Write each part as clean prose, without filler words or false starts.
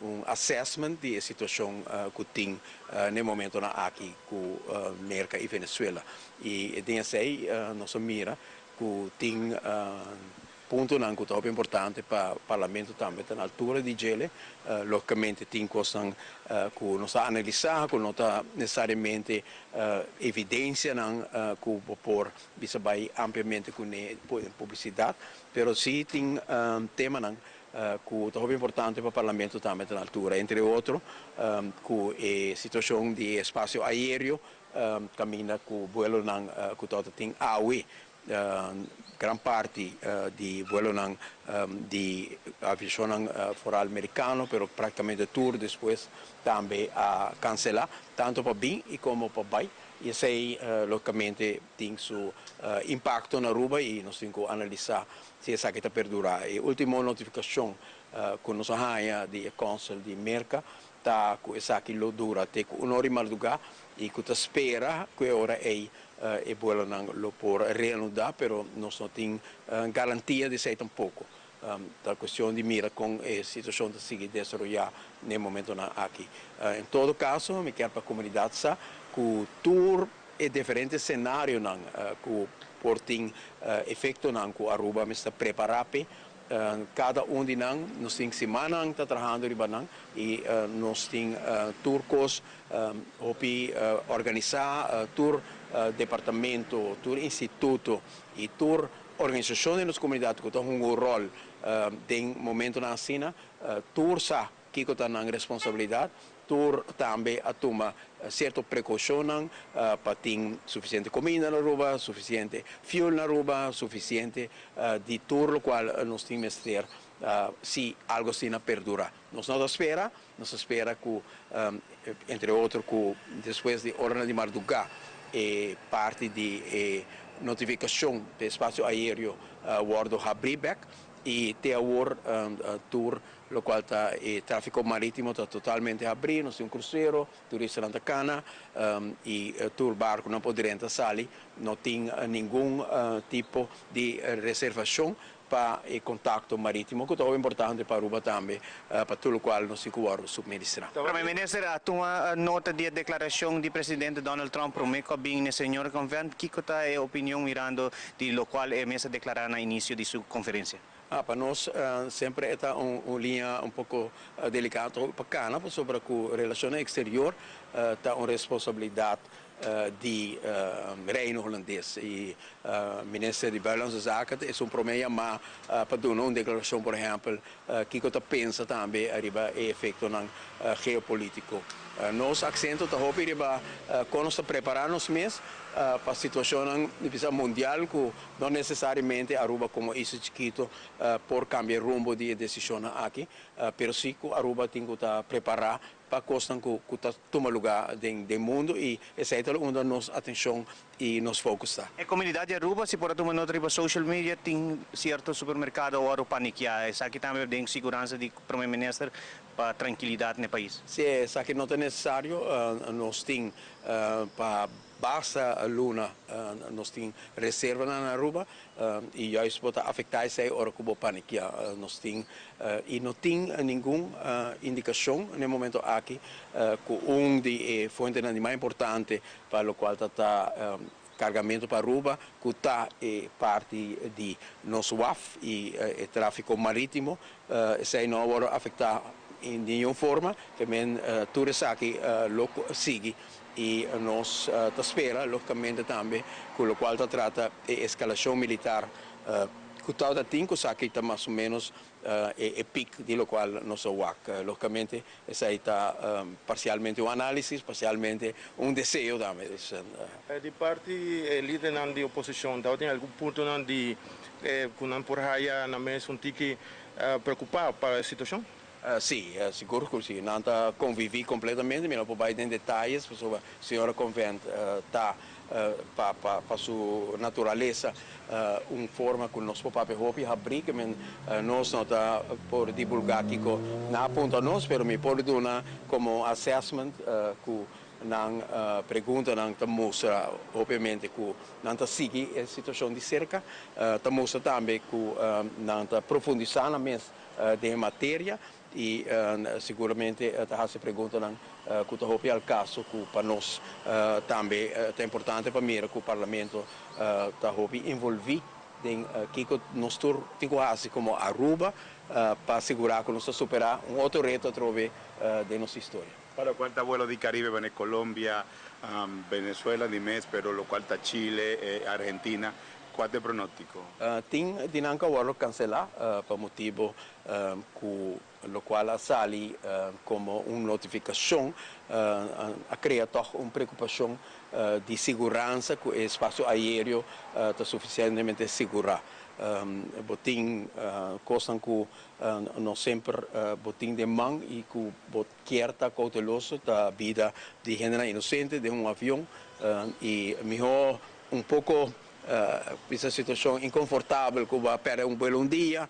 Un assessment di e situacion cu tin na e momentonan aki cu Merca y Venezuela. Y den esey nos a mira cu tin puntonan cu ta hopi importante pa Parlamento tambe ta na altura di djele. Logicamente tin cosnan cu nos a analisa cu no ta necesariamente evidencianan cu bo por bisa bay ampliamente cune den publicidad, pero si tin temanan cu ta hopi importante pa Parlamento tambe ta na altura, entre otro cu e situacion di e espacio aereo caminda cu buelonan cu tawata tin awe, gran parti di buelonan di aviacionnan foral Mericano, pero practicamente tur despues tambe a cancela, tanto pa bin y como pa bay, y esey logicamente tin su impacto na Aruba y nos tin cu analisa Si esaki ta perdurá. E último notifikashon ku nos a haña di e kònsel di Merka ta ku esaki lo dura te ku un ora i mardugá i ku ta spera ku e ora ei e buelonan lo por reanudá, pero nos no tin garantia di esei tampoko. Ta kuestion di mira kon e situashon ta sigui desaroyá n'e momentonan aki. En todo kaso mi kier pa komunidat sa ku tur E diferente senarionan ku por tin efektonan ku Aruba mester prepará p'e. Kada un di nan nos tin simannan ta trahando riba nan i nos tin tur kos hopi organisá, tur departamento, tur instituto i tur organisashon den nos komunidat ku ta hunga un ròl den momentonan asina, tur sa Kiko ta nan responsabilidat? Tur tambe a tuma sierto prekoushonnan pa tin sufisiente kuminda na Aruba, sufisiente fuel na Aruba, sufisiente di tur lokual nos tin mester si algo asina perdura. Nos no ta spera, nos ta spera ku entre otro ku despues di oranan di mardugá e parti di e notifikashon di espasio aereo wòrdu habrí bèk i te awor tur Locual ta e trafico maritimo ta totalmente habri, nos tin un crucero, turistanan ta cana y tur barconan por drenta sali, no tin ningun tipo di reservacion pa e contacto maritimo cu ta hopi importante pa Aruba tambe pa tur locual nos tin cu wordo subministra. Prome Minister a tuma nota di e declaracion di Presidente Donald Trump prome cu a bin n'e Señor Convent. Kico ta e opinion mirando di locual e mes a declara na inicio di su conferencia? Ah, pa nos semper e ta un liña un poko delikado pa kana pasobra ku relashonnan eksterior ta un responsabilidat di Reino Hulandes i Minister di Buitenlandse Zaken ta esun promé yamá pa duna un deklarashon por ehèmpel kiko ta pensa tambe riba e efektonan geopolitiko. Nos aksento ta hopi riba kon nos ta prepará nos mes pa situashonnan di bisa mundial ku No necesariamente Aruba como isla chikito por cambia e rumbo di e decisionnan aki, pero si cu Aruba tin cu ta prepara pa cosnan cu ta tuma lugar den mundo y esey ta unda nos atencion y nos focus ta. E comunidad di Aruba si por a tuma nota riba social media tin cierto supermercado awor panikia. Esaki tambe den siguransa di Prome Minister pa trankilidad n'e pais. Si esaki no ta necesario nos tin pa Basta luna nos tin reservanan na Aruba y juist bo ta afecta esey ora cu bo panikia. Nos tin y no tin ningun indicacion na e momento aki cu un di e fuentenan di mas importante pa locual ta ta cargamento pa Aruba cu ta e parti di nos waf y e trafico maritimo esey no a worde afecta di ningun forma. Te men tur esaki lo sigui. I nos ta spera, logicamente tambe, cu locual ta trata e escalacion militar cu tawata tin cu esaki ta mas o menos e piek di locual nos a wak. Logicamente esai ta parcialmente un analisis, parcialmente un deseo tambe. Di parti e lidernan di oposicion tabatin algun puntonan di cu nan por haya nan mes un tiki preocupa pa e situacion? Sí, sigur ku sí. Nan ta konviví kompletamente. Mi no por bai den detayes pasobra señora Convent ta pa pa su naturalesa un forma ku nos por papia hopi habrí ke men nos no ta por divulgá kiko nan a puntra nos, pero mi por duna komo assessment ku nan preguntanan ta mustra obviamente ku nan ta sigui e situashon di serka, ta mustra tambe ku nan ta profundisá nan mes. Den e materia I siguramente ta hasi preguntanan ku ta hopi al kaso ku pa nos tambe ta importante pa mira ku Parlamento ta hopi envolví den kiko nos tur tin ku hasi komo Aruba pa sigurá ku nos ta superá un otro reto atrobe den nos historia. Pa lokual ta vuelo di Caribe bane Colombia, Venezuela di mes, pero lokual ta Chile, Argentina, kua ta e pronóstiko? Tin di nan ku a wòrdu kanselá pa motibu ku lokual a sali komo un notifikashon a krea tòg un preokupashon di siguransa ku e espasio aéreo ta sufisientemente sigurá. Bo tin kosnan ku no semper bo tin den man i ku bo kier ta kouteloso, ta bida di hendenan inosente den un avion i mihó un poko Bisa situacion inconfortabel cu bo a perde un vuelo un dia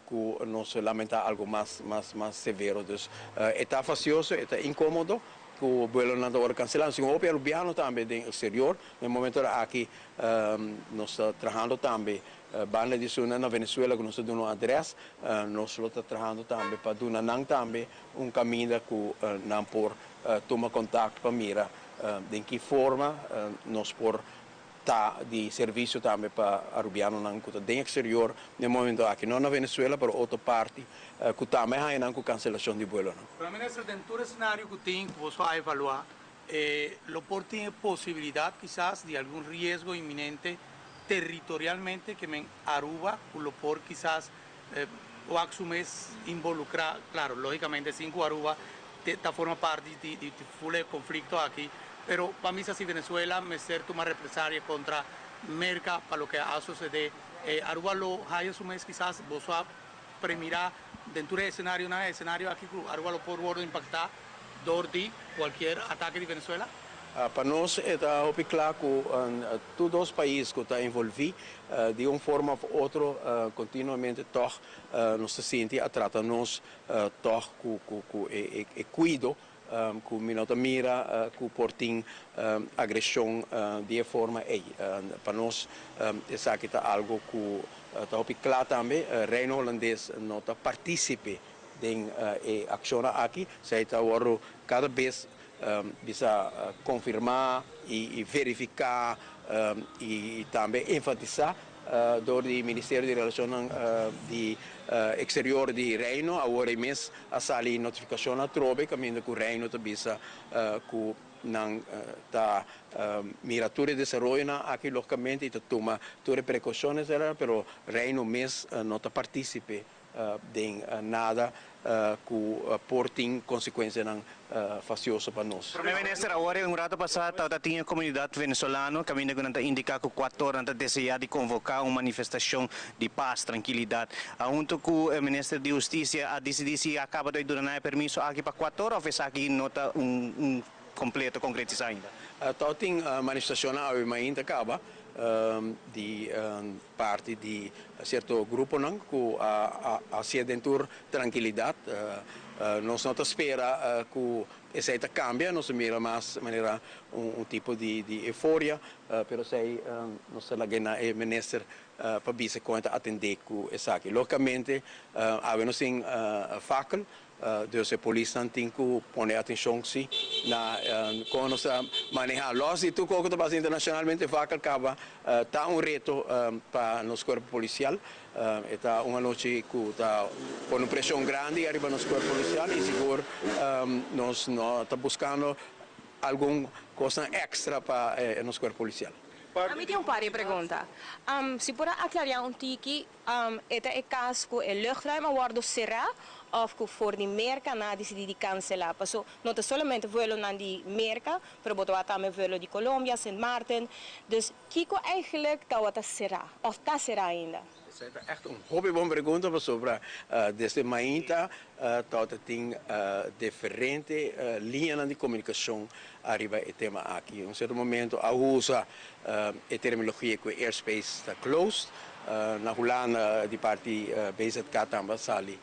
cu nos lamenta algo mas mas mas severo. Dus e ta fastioso, e ta incomodo cu vuelonan ta wordo cancela. Nos tin hopi Arubiano tambe den exterior. Na e momentonan aki nos ta trahando tambe banda di esunnan na Venezuela cu nos ta duna un adres. Nos lo ta trahando tambe pa duna nan tambe un caminda cu nan por tuma contacto pa mira den ki forma nos por ta di servicio tambe pa Arubianonan cu ta den exterior den momento aki, no na Venezuela pero otro parti cu tambe haya nan cu cancelacion di vuelonan. Prome Minister, den tur escenario cu tin cu boso a evalua, lo por tin e posibilidad kisas di algun riesgo inminente territorialmente ke men Aruba cu lo por kisas wak su mes involucra, claro, logicamente sin cu Aruba ta forma parti di full e conflicto aki, pero pa misa si Venezuela mester tuma represalia contra Merca pa loke a sucede, Aruba lo haya su mes kisas, boso a premira den tur e escenarionan, e escenario aki cu Aruba lo por wordo impacta door di cualkier atake di Venezuela? Pa nos e ta hopi kla ku tur dos pais ku ta envolví di un forma òf otro kontinuamente tòg nos ta sinti a trata nos tòg ku e kuido ku mi no ta mira ku por tin agreshon di e forma ei. Pa nos esaki ta algu ku ta hopi kla tambe. Reino Holandes no ta partísipe den e akshonnan aki, esei ta wòrdu kada bes Bisa konfirmá i verifiká i tambe enfatisá dor di Ministerio di Relashonnan di Eksterior di Reino. Awor ei mes a sali notifikashon atrobe kaminda ku Reino ta bisa ku nan ta mira tur e desaroyonan aki logikamente i ta tuma tur e prekoushon etcetera, pero Reino mes no ta partisipe den nada cu por tin consecuencianan fastioso pa nos. Prome Minister, awor un rato pasa tabata tin e comunidad Venezolano caminda cu nan ta indica cu cuator nan ta desea di convoca un manifestacion di paz, trankilidad. Hunto cu e Minister di Husticia a dicidi si a caba di duna nan e permiso aki pa cuator of esaki no ta un completo concretisa ainda? Tabatin manifestacionnan awe mainta caba di parti di sierto gruponan ku a hasié den tur trankilidat. Nos no ta spera ku esei ta kambia, nos ta mira mas manera un tipo di euforia, pero esei nos ta laga na e minister pa bisa kon e ta atendé ku esaki. Lógikamente awe nos tin fakel. Dus e polisnan tin ku pone atenshon si na kon nos ta manehá. Lòs di tur kos ku ta pasa internashonalmente vak al kaba ta un reto pa nos kuerpo polisial. E ta un anochi ku ta pone un preshon grandi ariba nos kuerpo polisial i sigur nos no ta buskando algun kosnan èkstra pa nos kuerpo polisial. Ami tin un par di pregunta. Si por a aclaria un tiki, e ta e cas cu e luchtruim a wordo cera of cu for di Merca nan a dicidi di cancela? Paso no ta solamente vuelonan di Merca, pero bo ta wak tambe vuelo di Colombia, Sint Maarten. Dus kico eigenlijk tawata cera of ta cera ainda? Esei ta echt un hopi bon pregunta pasobra desde mainta tawata tin diferente liñanan di comunicacion ariba e tema aki. Un cierto momento a usa e terminologia cu e airspace ta closed. Na Hulanda di parti BZK tambe a sali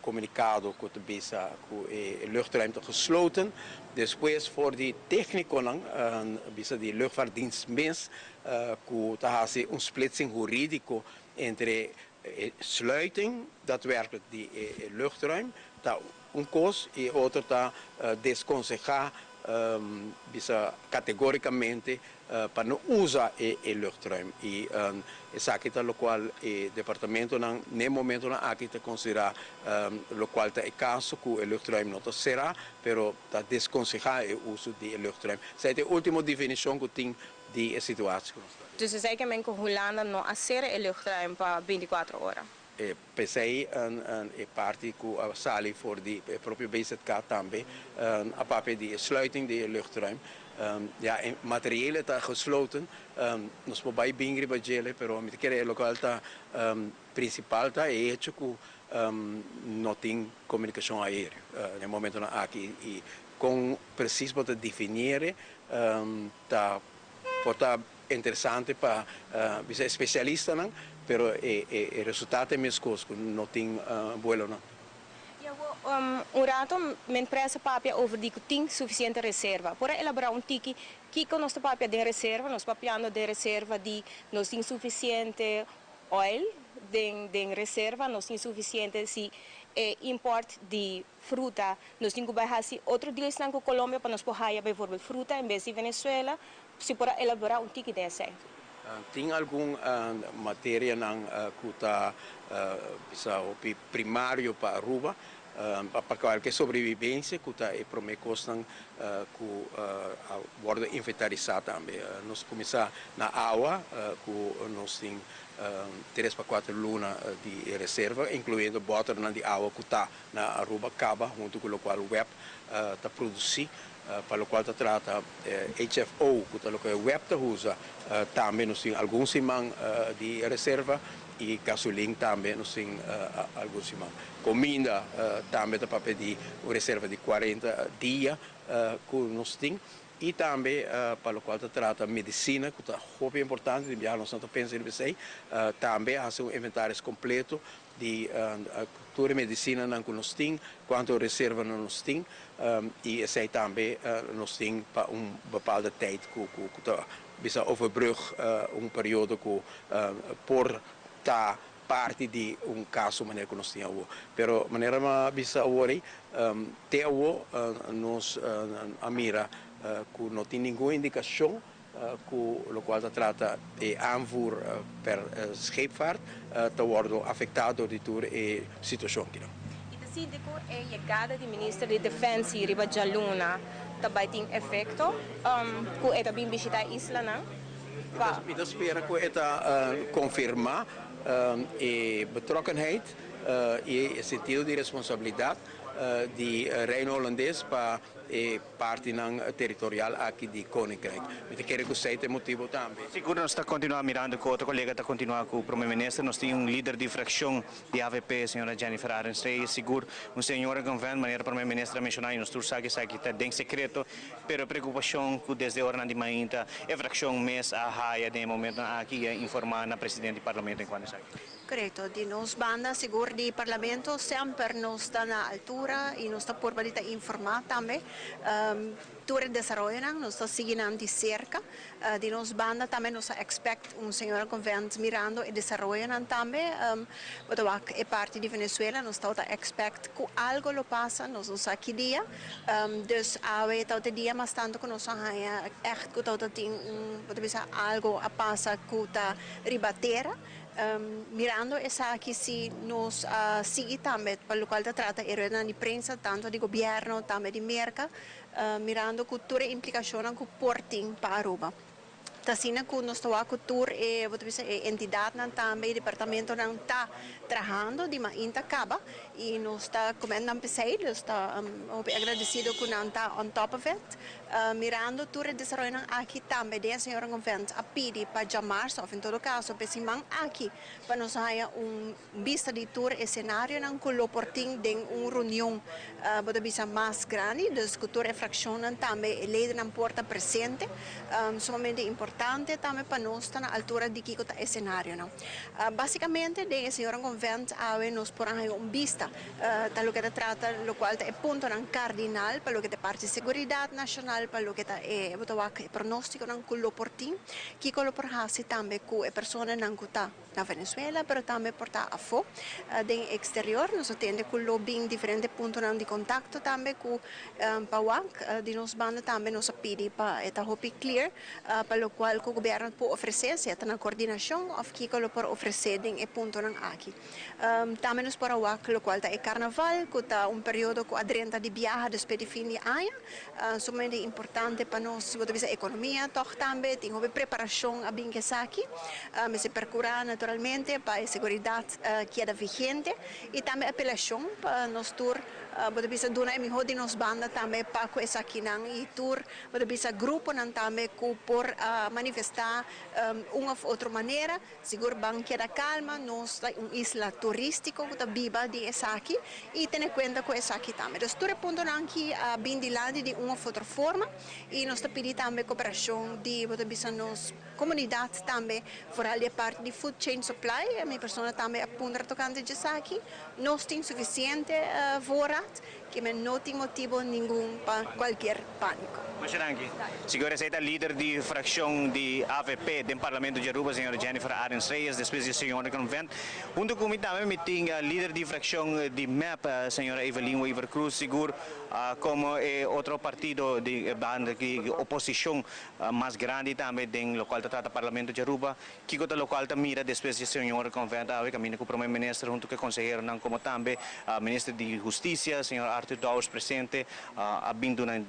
comunicado cu ta bisa cu e luchtruim ta gesloten. Despues for di tecniconan bisa di luchtvaartdienst mes cu ta haci un splitsing huridico entre e sluiting daadwerkelijk di e luchtruim. Ta un kos i otro ta deskonsehá, bisa kategórikamente pa no usa e luchtruim. I esaki ta lokual e departamentonan n'e momentonan aki ta konsiderá lokual ta e kaso ku e luchtruim no ta será, pero ta deskonsehá e uso di e luchtruim. Esei ta e último definishon ku tin di e situatie ku nos ta den. Dus esei ke men ku Hulanda no a sera e luchtruim pa 24 ora? P'esei e parti ku a sali for di e propio BZK tambe a papia di e sluiting di e luchtruim. Ya e materieel ta gesloten, nos por bai bin riba djele, pero mi ta kere e lokual ta prinsipal ta e hecho ku no tin komunikashon aereo na e momentonan aki i kon presis bo ta definiere ta por ta interesante pa bisa e spesialistanan, pero e resultado ta e meskos ku no tin buelonan. Y awor, un rato men prensa papia over di cu tin suficiente reserva. Por a elabora un tiki kico nos ta papia den reserva? Nos papiando den reserva di nos tin suficiente oil den reserva, nos tin suficiente si e import di fruta, nos tin cu bay haci otro dealsnan cu Colombia pa nos por haya bijvoorbeeld fruta en bes di Venezuela. Si por a elabora un tiki den esey. Tin algun materianan cu ta bisa hopi primario pa Aruba, pa cualke sobrevivencia cu ta e prome cosnan cu a wordo inventarisa tambe. Nos cuminsa na awa cu nos tin tres pa cuater luna di reserva, incluyendo boternan di awa cu ta na Aruba caba hunto cu locual web ta produci. Pa locual ta trata HFO, cu ta loke web ta usa, tambe nos tin algun siman di reserva y gasolin tambe nos tin algun siman. Cominda tambe ta papia di un reserva di 40 dia cu nos tin. Y tambe pa locual ta trata medicina, cu ta hopi importante, tin biaha nos no ta pensa riba esey, tambe a haci un inventaris completo di tur e medicinanan cu nos tin, cuanto reservanan nos tin y esey tambe nos tin pa un bepaalde tijd cu ta bisa overbrug un periodo cu por ta parti di un caso manera cu nos tin awo. Pero manera mi a bisa awor ey, te awo nos a mira cu no tin ningun indicacion cu locual ta trata e aanvoer per scheepvaart ta wordo afecta door di tur e situacion akinan. Y ta sinti cu e yegada di Minister di Defensie riba djaluna ta bay tin efecto cu e ta bin bishita e islanan pa. Mi ta spera cu e ta confirma e betrokkenheid y e sentido di responsabilidad di Reino Holandes pa e partinan territorial aki di Koninkrijk. Mi ta kere ku esei ta e motibu tambe. Sigur nos ta kontinuá mirando ku otro kolega ta kontinuá ku Prome Minister. Nos tin un lider di frakshon di avp, señora Jennifer Arends-Reyes. Sigur un señora konvent, manera Prome Minister a menshoná i nos tur sa ku esaki ta den sekreto, pero e preokupashon ku desde oranan di mainta e frakshon mes a haya den e momentonan aki i a informá na Presidente di Parlamento enkuanto esaki. Korekto. Di nos banda sigur di Parlamento semper nos ta na altura i nos ta purba di ta informá tambe tur e desaroyonan, nos ta sigui nan di serka. Di nos banda tambe nos a expect un señora Convent mirando e desaroyonan tambe. Bo ta wak e parti di Venezuela, nos tabata expect ku algo lo pasa, nos no sa ki dia. Dus awe tabata e dia mas tantu ku nos a haña ègt ku tabata tin un, bo ta bisa algo a pasa ku ta riba tera. Mirando esaki si nos a sigui tambe pa locual ta trata e ruedanan di prensa tanto di gobierno tambe di Merca mirando cu tur e implicacionnan cu por tin pa Aruba. Ta asina cu nos ta wak cu tur e bo ta bisa e entidadnan tambe e departamentonan ta trahando di mainta caba y nos ta comend nan p'esey dus ta hopi agradecido cu nan ta on top of it. Mirando tur e desaroyonan aki tambe den e señora Convent a pidi pa djamarsa of en todo caso p'e siman aki pa nos haya un bista di tur e scenarionan cu lo por tin den un reunion bo ta bisa mas grandi dus cu tur e fraccionnan tambe e ledernan por ta presente sumamente importante. importante tambe pa nos ta na altura di kiko ta escenarionan. Basicamente den e Seniorenconvent awe nos por a haña un bista ta loke ta trata locual ta e puntonan cardinal pa loke ta e parti seguridad nacional, pa loke ta e bo ta wak e pronosticonan cu lo por tin, kiko lo por haci tambe cu e personanan cu ta na Venezuela pero tambe por ta afó den exterior. Nos a tende cu lo bin diferente puntonan di contacto tambe cu pa wak. Di nos banda tambe nos a pidi pa e ta hopi clear pa locual cu gobierno por ofrece, sea ta na coordinacion of kico lo por ofrece den e puntonan aki. Tambe nos por a wak locual ta e carnaval cu ta un periodo cu a drenta di biaha despues di fin di aña. Sumamente importante pa nos, bo ta bisa economia tog tambe, tin hopi preparacion a bin cu esaki. Mester percura naturalmente pa e seguridad keda vigente y tambe apelacion pa nos tur, bo ta bisa duna e miho di nos banda tambe pa cu esakinan y tur, bo ta bisa gruponan tambe cu por manifesta un of otro manera. Sigur ban keda calma, nos ta un isla turistico cu ta biba di esaki y tene cuenta cu esaki tambe. Dus tur e puntonan aki a bin dilanti di un of otro forma y nos ta pidi tambe cooperacion di bo ta bisa nos comunidad tambe, vooral di e parti di food chain supply. Mi persona tambe a puntra tocante djesaki. Nos tin suficiente voorraad. Ke men no tin motibo ningun pa cualkier panico. Masha danki. Sigur esey ta lider di fraccion di avp den Parlamento di Aruba, señora Jennifer Arends Reyes, despues di señor Convent. Hunto cu mi tambe mi tin lider di fraccion di mep, señora Evelyn Wever-Croes. Sigur como e otro partido di banda di oposicion mas grandi tambe den locual ta trata Parlamento di Aruba, Kiko ta lokual ta mira despues di señor Convent awe kaminda ku Prome Minister huntu ku e konseheronan komo tambe Minister di Hustisia señor Arthur Dowers presente a bin duna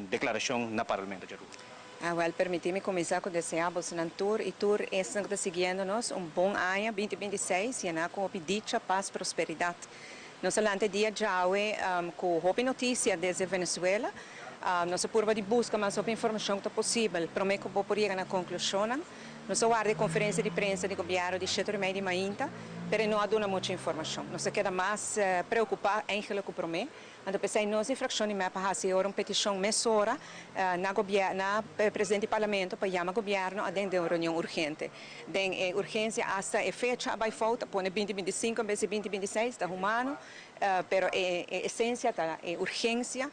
deklarashon na Parlamento di Aruba. Awel permiti mi kuminsá ku deseá bosonan tur i tur esnan ku ta siguiendo nos un bon aña binti 26 yená ku hopi dicha, pas, prosperidat. Nos a lanta e dia djawe ku hopi notisia desde Venezuela. Nos a purba di buska mas hopi informashon ku ta posibel promé ku bo por yega na konklushonnan. Nos a warda e konferensia di prensa di gobièrnu di shete ora i mei di mainta, pero e no a duna muchu informashon. Nos a keda mas preokupá eigenlik ku promé. Anto p'esei nos di frakshon di mep a hasi e ora un petishon mesora na gobièrnu, na presidente di parlamento pa yama gobièrnu aden den un reunion urgente. Den e urgensia asta e fecha a bai fout, a pone binti 25 en bes di binti 26, ta humano, pero e esensia ta e urgensia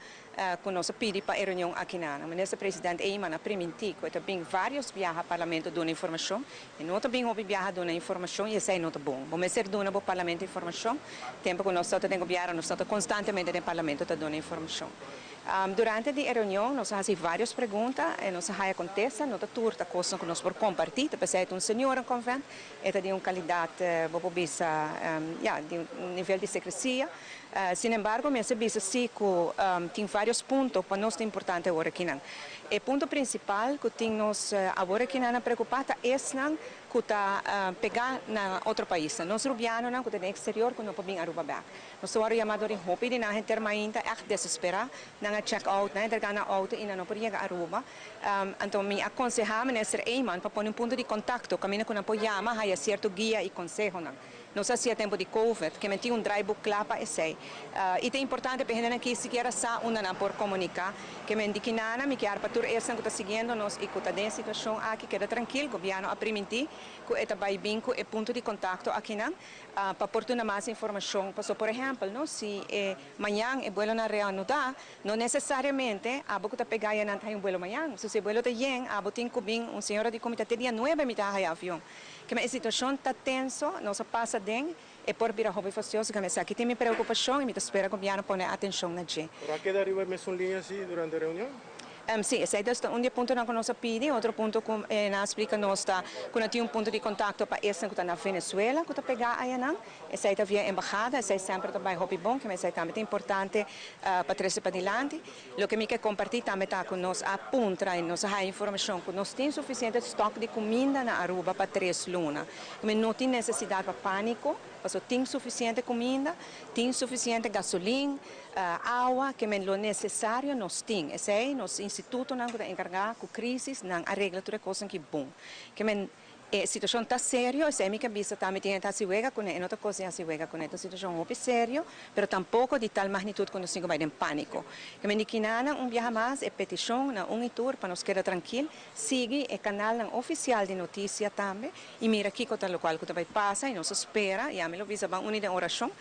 cu nos a pidi pa e reunion aki nan. Minister President Eman a priminti cu e ta bin varios biaha Parlamento duna informacion. E no ta bin hopi biaha duna informacion y esey no ta bon. Bo mester duna bo Parlamento informacion. Tempo cu nos ta den gobierno nos no ta constantemente den Parlamento ta duna informacion. Durante di e reunion nos a haci varios pregunta y nos a haya contesta. No ta tur ta cosnan cu nos por comparti. Ta pesey ta un seniorenconvent. E ta di un calidad bo por bisa ya di un nivel di secrecia. Sin embargo, mester bisa si cu tin varios punto pa nos ta importante awor akinan. E punto principal cu tin nos awor akinan a preocupa ta esnan cu ta pega na otro paisnan. Nos Rubianonan cu ta den exterior cu no por bin Aruba bek. Nos ta worde yama dor di hopi di nan henter mainta echt desespera. Nan a check out, nan a entrega nan auto y nan no por yega Aruba. Anto mi a conseha Minister Eman pa pone un punto di contacto caminda cu nan por yama haya cierto guia y consehonan. Nos a hasié tempu di Covid, ke men tin un draaiboek kla pa esei. I ta importante pa e hendenan ki sikiera sa unda nan por komuniká. Ke men di kinana, mi kier pa tur esnan ku ta siguiendo nos i ku ta den e situashon aki keda trankil. Gobièrnu a primintí ku e ta bai bin ku e punto di kontakto akinan pa por duna mas informashon. Pasobra por ehèmpel, no, si e mañan e buelonan reanudá, no nesesariamente abo ku ta pegá ya nan ta haña un buelo mañan. So si e buelo ta yen, abo tin ku bin. Un señora di ku mi ta te dia nuebe mi ta haña avion. Keme e situacion ta tenso, nos a pasa den e por bira hopi fastioso, keme esaki tin mi preocupacion y mi ta spera gobierno pone atencion na dje. Pero a keda riba e mesun liña si durante e reunion? Si, esei ta un di e puntonan cu nos a pidi. Otro punto cu nan a splica nos ta cu nan tin un punto di contacto pa esnan cu ta na Venezuela cu ta pega ayanan. Esei ta via embahada, esei semper ta bai hopi bon, keme esei tambe ta importante pa trece padilanti. Loke mi ke kompartí tambe ta ku nos a puntra i nos a haña informashon ku nos tin sufisiente stòk di kuminda na Aruba pa tres luna. Kome no tin nesesidat pa pániko, pasobra tin sufisiente kuminda, tin sufisiente gasolin, awa, ke men lo nesesario nos tin. Esei nos institutonan ku ta enkargá ku krísis nan a regla tur e kosnan ki bon. Ke men. E situashon ta serio, esei mi ke bisa tambe tin hende ta hasi wega kuné, e no ta kos di hasi wega kuné, ta un situashon hopi serio, pero tampoko di tal magnitut ku nos tin ku bai den pániko. Ke men di kinanan un biaha mas e petishon na un i tur pa nos keda trankil, sigui e kanalnan ofisial di notisia tambe i mira kiko ta lokual ku ta bai pasa i nos a spera, i ami lo bisa ban uni den orashon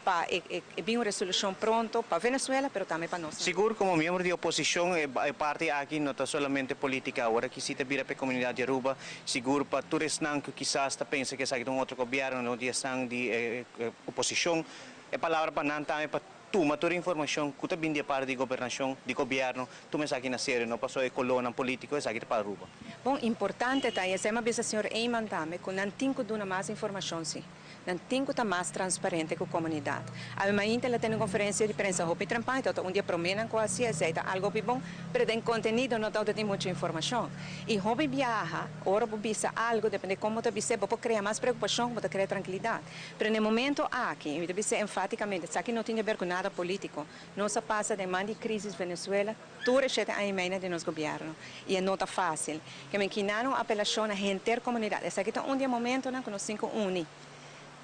pa e bin un resolushon pronto pa Venezuela pero tambe pa nos. Sigur komo miembro di oposishon e parti aki no ta solamente politica, awor aki si ta bira pa e comunidad di Aruba, sigur pa tur esnan cu kisas ta pensa cu esaki ta un otro gobierno, no di esnan di e oposishon, e palabra pa nan tambe pa tuma tur e informacion cu ta bin di e parti di gobernacion, di gobierno, tuma esaki na serio, no pasobra e colornan politico, esaki ta pa Aruba. Bon, importante ta, y esei mi a bisa señor Eman tambe, cu nan tin cu duna mas informacion si. Nan tin cu ta mas transparente cu comunidad. Awe mainta el a tene un conferencia di prensa hopi trempan, e tabata un di e promenan cu a haci, esey ta algo hopi bon, pero den contenido no tabata tin mucho informacion. Y hopi biaha, ora bo bisa algo, depende con bo ta bis'é, bo por crea mas preocupacion cu bo ta crea trankilidad. Pero na e momento aki, y mi ta bis'é enfaticamente, esaki no tin di haber cu nada politico. Nos a pasa den man di crisis Venezuela tur e shete aña y meina di nos gobierno, y e no ta facil. Ke men kinan un apelacion na henter comunidad. Esaki ta un di e momentonan cu nos tin cu uni.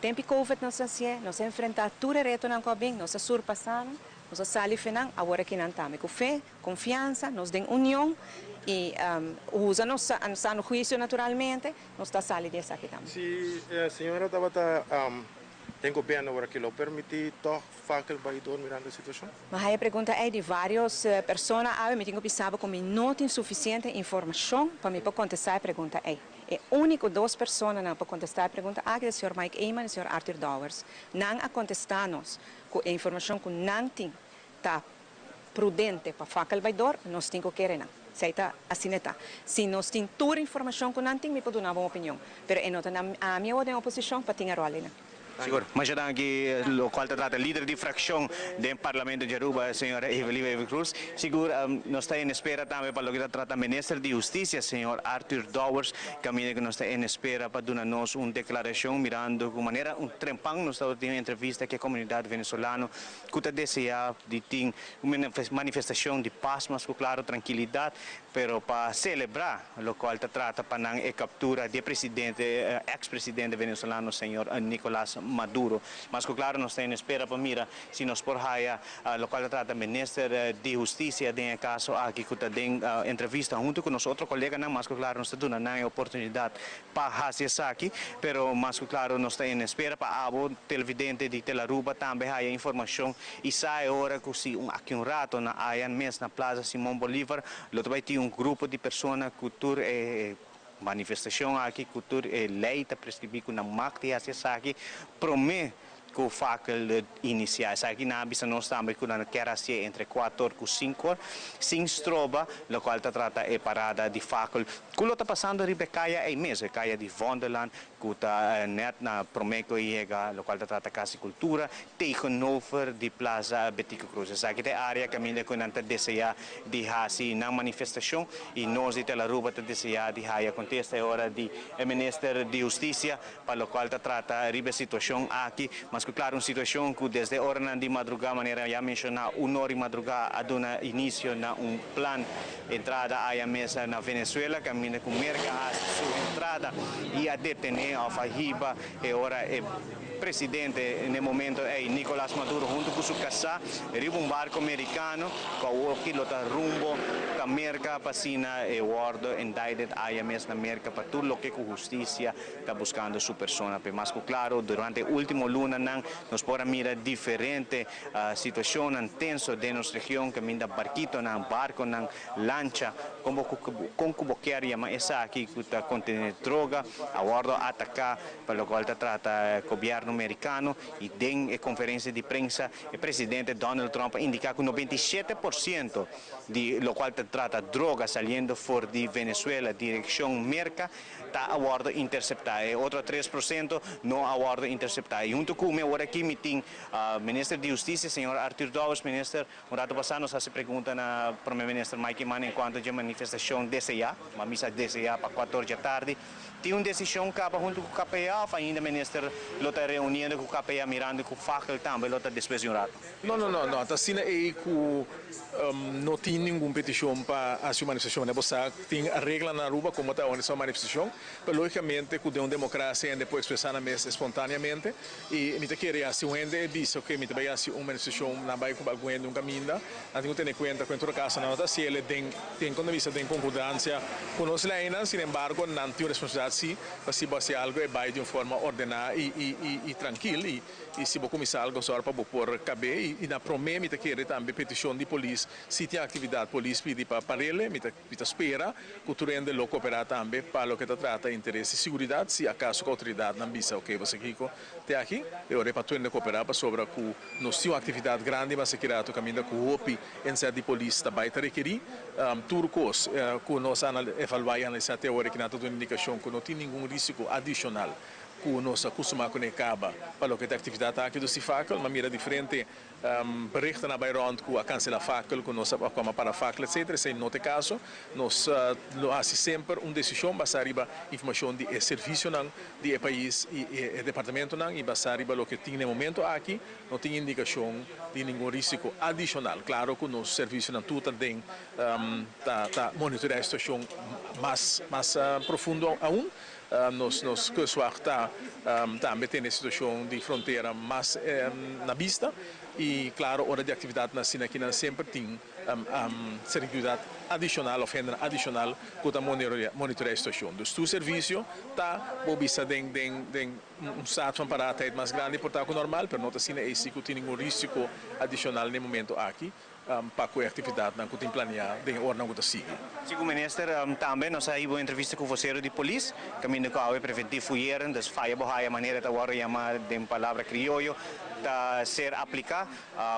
Tempi Covid nos a hacié, nos a enfrenta tur e retonan cu a bin, nos a surpasa nan, nos a sali fe nan, awor aki nan tambe. Cu fe, confiansa, nos den union y usa nos sano huicio naturalmente, nos ta sali di esaki tambe. Si señora tabata den gobierno awor aki lo permiti toch Fakkel bai door mirando e situacion? Mi a haya pregunta ei di varios persona awe, mi tin cu bisa bo cu mi no tin suficiente informacion pa mi por contesta e pregunta ei. E unico dos personanan pa contesta e pregunta aki ta señor Mike Eman y señor Arthur Dowers. Nan a contesta nos cu e informacion cu nan tin ta prudente pa fakkel bai door, nos tin cu kere nan. Esei ta asina e ta. Si nos tin tur informacion cu nan tin, mi por duna bo un opinion. Pero e no ta na ami awor den oposicion pa tin e rol einan. Sigur. Masha danki locual ta trata lider di fraccion den Parlamento di Aruba, señora Evelyn Wever Croes. Sigur nos ta en espera tambe pa loke ta trata Minister di Husticia, señor Arthur Dowers, caminda cu nos ta en espera pa duna nos un declaracion mirando cu manera un trempan nos tabata tin un entrevista cu e comunidad Venezolano cu ta desea di tin un manifestacion di paz mas cu claro trankilidad, pero pa celebra locual ta trata pa nan e captura di e presidente, ex presidente venezolano señor Nicolas Maduro. Mas cu claro nos ta en espera pa mira si nos por haya locual ta trata minister di husticia den e caso aki cu ta den entrevista hunto cu nos otro coleganan, mas cu claro nos ta duna nan e oportunidad pa haci esaki, pero mas cu claro nos ta en espera pa abo televidente di Telaruba tambe haya informacion y sa e ora cu si un aki un rato na ayan mes na Plaza Simon Bolivar lo ta bay tin un grupo di persona cu tur e manifestacion aki cu tur e ley ta prescribi cu nan mag di haci esaki prome cu fakkel inicia. Esaki nan a bisa nos tambe cu nan kier hacié entre cuator cu cincor, sin stroba, locual ta trata e parada di fakkel cu lo ta pasando riba e caya ey mes, e caya di Vondellaan, cu ta net na prome cu e yega, locual ta trata Cas di Cultura, tegenover di Plaza Betico Croes. Esaki ta e area caminda cu nan ta desea di haci nan manifestacion y nos di Telaruba ta desea di haya contesta e ora di e Minister di Husticia Pa lokual ta trata riba e situashon aki, mas ku klaru un situashon ku desde oranan di madrugá, manera ya menshoná, un or di madrugá a duna inisio na un plan entrada aya mes na Venezuela, kaminda ku Merka a hasi su entrada i a detené òf a hiba e ora e presidente n'e momento ei, Nicolas Maduro, huntu ku su kasá riba un barko merikano ku awoki lo ta rumbo pa Merka pa asina e wòrdu indicted aya mes na Merka pa tur loke ku hustisia ta buscando su persona p'e. Mas cu claro, durante e ultimo lunanan nos por a mira diferente situacionnan tenso den nos region caminda barquitonan, barconan, lancha, con bo con cu bo kier yama esaki cu ta contene droga a wordo ataca pa locual ta trata gobierno Mericano y den e conferencia di prensa e presidente Donald Trump a indica cu 97% di locual ta trata droga saliendo for di Venezuela direccion Merca ta a wordo intercepta. E otro 3% no a wordo intercepta. Y hunto cu mi awor aki mi tin Minister di Husticia, señor Arthur Dowers. Minister, un rato pasa nos haci pregunta na Prome Minister Mike Eman en cuanto dje manifestacion desea, ma misa desea pa 4 or dje tardi. Tin un decision caba hunto cu KPA of ainda Minister lo ta reuni? reuniendo ku KPA mirando ku fakkel tambe lo ta despues di un rato. No, no, no, no. Ta asina ei ku no tin ningun petishon pa hasi un manifestashon. Bo sa tin regla na Aruba komo ta organisá un manifestashon, pero lógikamente ku den un demokrasia hende por ekspresá nan mes espontaneamente i mi ta kere ya si un hende e bisa oke mi ta bai hasi un manifestashon nan bai ku algun hende un kaminda nan tin ku tene kuenta ku en todo kaso nan no ta hasi el den den kon ta bisa den konkordansia ku nos leinan, sin embargo nan tin un responsabilidat si pa si bo hasi algu e bai di un forma ordená i i i trankil i I si bo kuminsá algu sòru pa bo por kab'é. I na promé mi ta kere tambe petishon di polis. Si tin aktividat polis pidi pa par'el, mi ta mi ta spera ku tur hende lo koperá tambe pa loke ta trata interes di siguridat. Si akaso ku outoridatnan bisa oke bo sa kiko te aki, e ora e pa tur hende koperá pasobra ku nos tin un aktividat grandi mas aki rato kaminda ku hopi inzet di polis ta bai ta rekerí tur kos ku nos a evaluá i analisá te awor aki nan ta duna indikashon ku no tin ningun risiko adishonal ku nos a kustumá kuné kaba pa loke ta aktividat aki. Dus di fakkel, m'a mira diferente berichtennan bai rònt ku a kanselá fakkel, ku nos a kwam a para fakkel etsetera. Esei no ta e kaso. Nos lo hasi semper un desishon basá riba informashon di e servisionan di e pais i e departamentonan i basá riba loke tin na e momento aki. No tin indikashon di ningun risiko adishonal. Klaro ku nos servisionan tur ta den ta monitoreá e situashon mas mas profundo aun. Nos nos kustwacht ta tambe tene situacion di frontera mas na bista y claro ora di actividadnan asina aki nan semper tin seguridad adicional of hendenan adicional cu ta monitorea e situacion. Dus tur servicio ta bo bisa den den den un staat van paraatheid mas grandi por ta cu normal pero no ta asina ey si cu tin ningun risico adicional na e momento aki. pa ku e aktividatnan ku tin planeá den e oranan ku ta sigui. Segun minister, tambe nos a hiba un entrevista ku vosero di polis, kaminda ku awe preventief fuyeren, dus faya bo haya manera ta wòrdu yamá den palabra krioyo, ta ser apliká.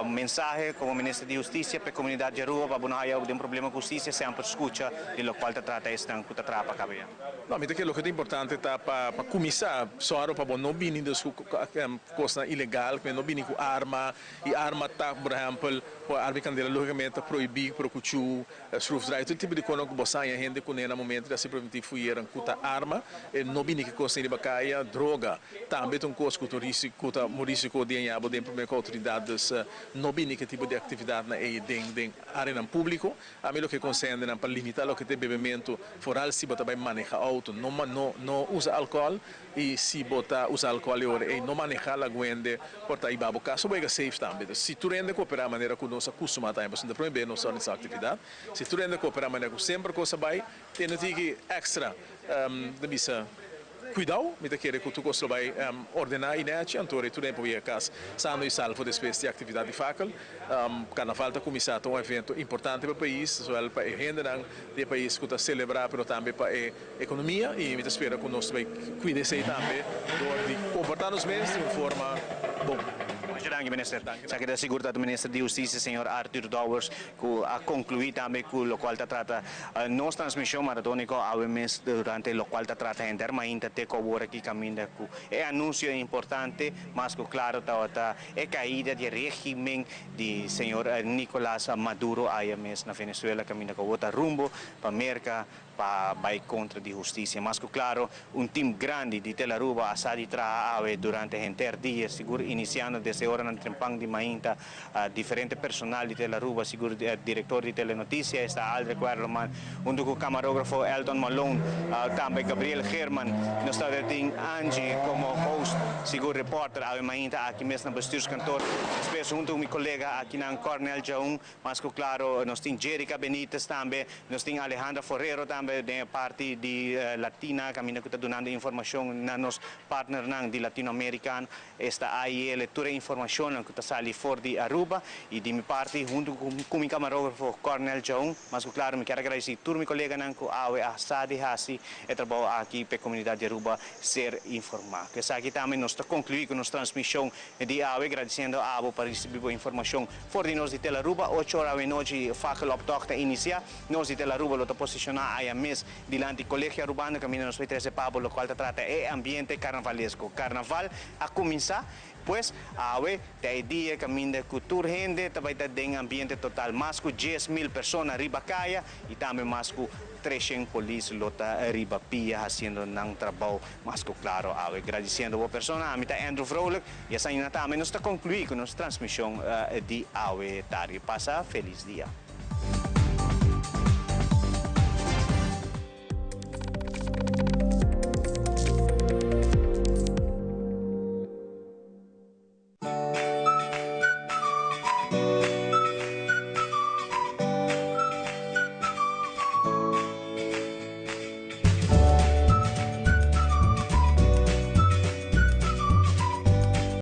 Mensahe komo minister di hustisia pa e komunidat di Aruba pa bo no haya den problema ku hustisia, semper skucha di lokual ta trata esnan ku ta traha pa kaba ya. No, mi ta kere loke ta importante ta pa kuminsá sòru pa bo no bini dus ku kosnan ilegal, ku no bini ku arma, E arma ta, por ehempel, por arma di candela logicamente ta prohibi, pero cu cu schroefdraai, tur tipo di conan cu bo sa haña hende cune na momento di haci preventief fuyeren cu ta arma, e no bini ki cos riba caya, droga tambe ta un cos cu ta un risico, cu ta un risico di haña bo den problema cu autoridad, dus no bini ki tipo di actividadnan ey den den areanan publico. Ami loke conseha hendenan pa limita loke ta e bebemento, foral si bo ta bay maneha auto, no no no usa alcohol, I si bo ta usa alcohol e ora ei no maneha lagu hende por ta hiba bo cas o bo yega safe tambe. Entonces si tur hende coopera manera cu nos a custuma tambe pasobra ta prome bes nos ta organisa actividad, si tur hende coopera manera cu semper cos a bay tene tiki extra ta bisa cuidao mi ta kere cu tur cos lo bay ordena y nechi anto ora tur hende por yega cas sano y salvo despues di actividad di fakkel. Carnaval ta cuminsa ta un evento importante pa e pais, zowel pa e hendenan di e pais cu ta celebra pero tambe pa e Economia y mi ta spera cu nos ta bay cuida esey tambe door di comporta nos mes di un forma bon. Masha danki minister. Esaki ta sigur ta minister di Husticia señor Arthur Dowers cu a conclui tambe cu locual ta trata nos transmision maratonico awe mes durante locual ta trata henter mainta te cu awor aki caminda cu e anuncio importante mas cu claro tabata e caida di e regimen di señor Nicolas Maduro aya mes na Venezuela caminda cu awor ta rumbo pa Merca pa bai kontra di hustisia. Mas ku klaro, un tim grandi di Telaruba a sa di traha awe durante henter dia, sigur inisiando desde oranan trempan di mainta. Diferente personal di Telaruba, sigur direktor di Telenotisia esta Aldrich Werleman, huntu ku kamarógrafo Elton Malone, tambe Gabriel Geerman. Nos ta tin Angie komo host, sigur reporter awe mainta aki mes na bestuurskantoor. Despues huntu ku mi kolega akinan Cornel Jaun, Mas ku klaro nos tin Jerica Benitez tambe, nos tin Alejandra Forrero tambe den e parti di Latina kaminda ku ta dunando informashon na nos partnernan di Latinoamerican, esta AIL, tur e informashonnan ku ta sali for di Aruba. I di mi parti huntu ku mi kamarógrafo Cornel Jaun, mas ku klaro mi kier a gradisí tur mi koleganan ku awe a sa di hasi e trabou aki pa e komunidat di Aruba ser informá. Ku esaki tambe nos ta konkluí ku nos transmishon di awe, gradisiendo abo pa risibí bo informashon. For di nos di Telaruba, ocho ora awenochi Fakkeloptocht ta inicia. Nos di Telaruba lo ta posiciona aya mes dilanti Colegio Arubano caminda nos bay trece pabo locual ta trata e ambiente carnavalesco. Carnaval a cuminsa. Pues, awe ta e dia caminda cu tur hende ta bay ta den ambiente total, mas cu 10,000 persona riba caya y tambe mas cu 300 polis lo ta riba pia haciendo nan trabou mas cu claro awe. Gradiciendo bo persona, ami ta Andrew Vrolijk y asina tambe nos ta conclui cu nos transmision di awe tardi. Pasa feliz dia.